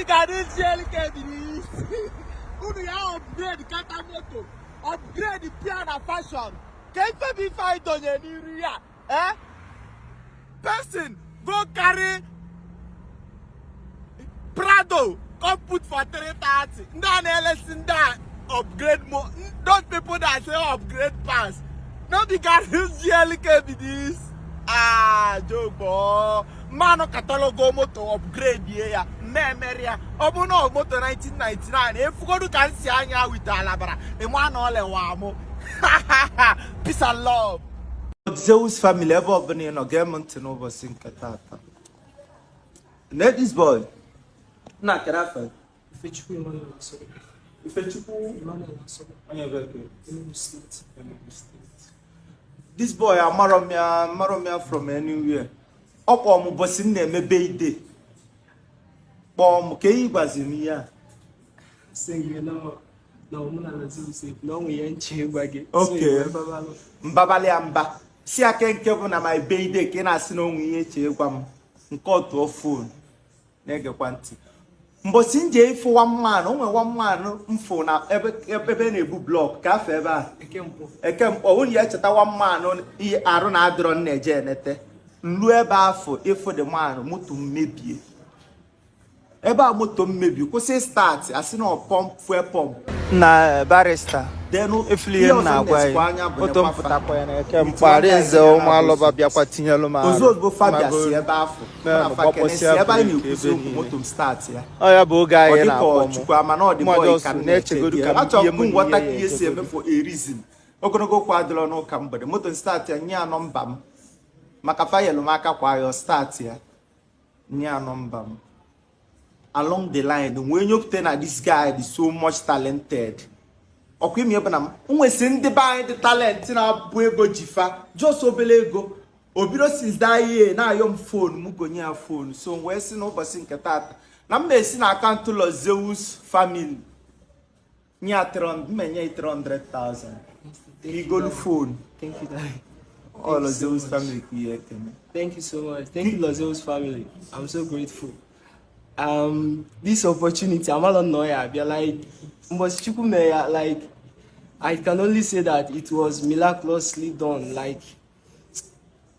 Be garri GLK be this. Unu ya upgrade kata moto, upgrade pia na fashion. Ka ife bụ ife anyị donye n'iru ya, eh? Person go carry Prado come put for 330. Ndị a na-elesi ndị a upgrade mo, those people that say upgrade pass. No be garri GLK be this. Ah, jogbo. Mmanụ katalogo moto upgrade ye ya, mmemeri ya. Ọ bụ na ọ moto 1999, efugodu ka m si anya with alabara. Ịma na ọ lewa mụ. Peace and love. Zeus family, ebe ọbụla ị nọ, gee m ntị n'ụbọchị nke taata. Let this boy. Nna, kedu afa? Ifechukwu Emmanuel Asogbu. Ifechukwu Emmanuel Asogbu. Onye bekee. Enugu State. Enugu State. This boy, amarọ m ya, amarọ m ya from anywhere. Ọ kpọọ m ụbọchị m na-eme birthday. Kpọọ m ka eyi gwazi m ihe a. Sị gị na mụ na Zeus na ọ nwe ihe nche ịgwa gị. Okay. So, iwe babalụ. Mbabalị ya mba si aka nke bụ na my birthday ka ị na-asị na onwe ihe eche ịgwa m nke ọtụọ phone na-egekwa ntị. Mbọsị m jee ịfụ one man, o nwere one man mfụ na ebe ebe na-ebu block ka afọ ebe a. Eke Mpụ. Eke Mpụ ya echeta one man ihe arụ na adịrọ m na-eje enete nlu ebe afọ ịfụ the man, moto m mebie ebe a, moto m mebie, kwụsị start, asị na ọ pump, fuel pump. Na barrister. Then Efili ihe m na-agwa ya, moto m pụtakwa ya na Eke Mpụ, Arinze ụmụ alọba bịakwa tinyelu m arụ. Ozu ozugbo Fabia si ebe afọ Mee na gbakpọsịa ebe anyị brake na-ekwuzi ebe okwu niile. Moto m start ya. Ọ ya bụ oge Ọ anyị dị ka na-akpọ m Chukwu ama na ọ dị Mụ boy just ka m na-echegodu na-eche ka m achọrọ ihe m mụ na nghọta ihe ka ya ihe si eme ejegodu. for a reason. Ogologo okwu adịrọ n'ụka mgbede. Moto m start ya, nye ya nọmba m maka fayelụ m aka kwa ya start ya, nye ya nọmba m. Along the line wee nyopụta na this guy dị so much talented. Ọkwa ime bụ na m nwesị ndị be anyị dị talent na-abụ ego jifa just obere ego obido since that year na-ayọ m phone, m gonye ya phone. So m wee sị n'ụbọchị nke tata na m na-esi na account ụlọ Zeus family nye ya 300, m enye ya 300,000 igolu phone. Thank you, Daddy. All you so Zeus much. family ka ihe ekene. Thank you so much. Thank you, Lozeus family. I'm so grateful. This opportunity, I'm not know ya, be like, mbọsị Chukwu mee ya, like, I can only say that it was miraculously done. Like,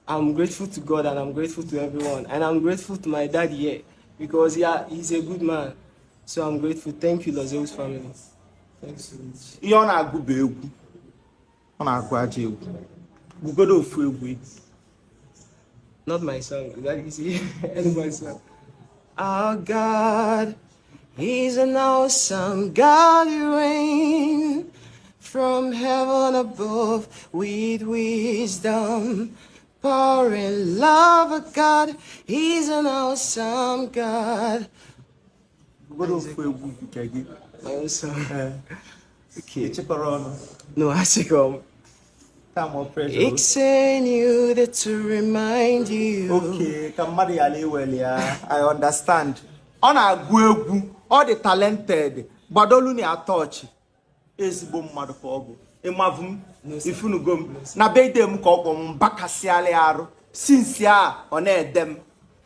I'm grateful to God and I'm grateful to everyone. And I'm grateful to my daddy here because, yeah, he's a good man. So I'm grateful. Thank you, Lozeus family. Thank you so much. Ihe ọ na-agụ bụ egwu, ọ na-agụ ajọ egwu. Gụgodo ofu egwu. Not my song. Is that easy? Anybody's song. Our God is an awesome God. You reign from heaven above with wisdom, power, and love. Our God is an awesome God. Gụgodo ofu egwu nke gị. My own song. Okay. Echekọrọ ọnụ. No, I think Time of pressure. It's a new day to remind you. Okay, ka mmadụ ghara iweli ya. I understand. Ọ na-agụ egwu, ọ dị talented. Gbadolu na atọchị ezigbo mmadụ ka ọ bụ. Ịmavụ m? No, sir. Ifunugo m na birthday m ka ọ kpọ m mbakasịala ya arụ. Since a ọ na-ede m,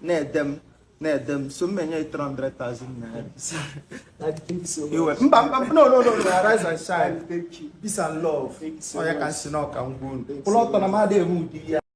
na-ede m, na-ede m, so m enye 300,000 naira. Daddy, thank you so much. Iwe mba, mba, no, no, no, no. Arise and shine. Thank you. Peace and love. Thank you so Onye ka much. nsi na ọka ngwa unu kwụrụ ọtọ na mmadụ eme ụdị ya.